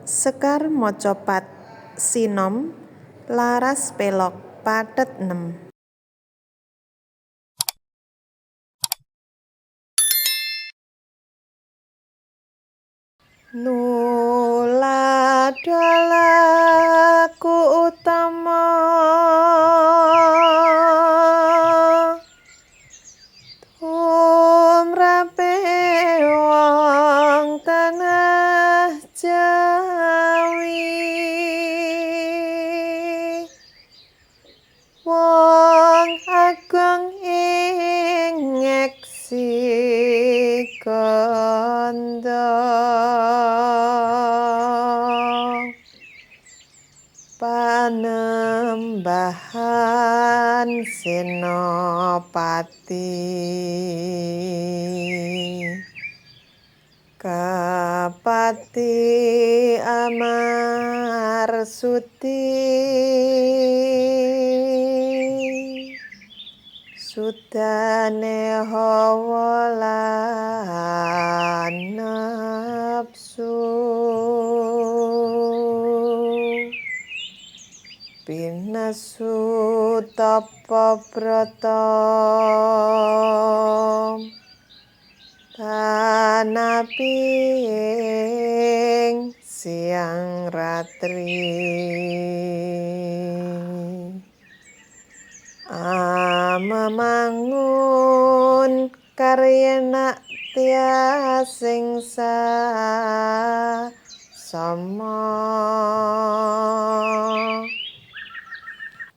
Sekar macapat sinom laras pelog pathet nem. Nuladha laku utama tumrape wong tanah Jawi, wong agung ing ngeksi kandha panembahan senopati kapati amarsuti sudane hawa lan nafsu pinasu tapa brata tanapi ing siang ratri amemangun karya tiasing sama.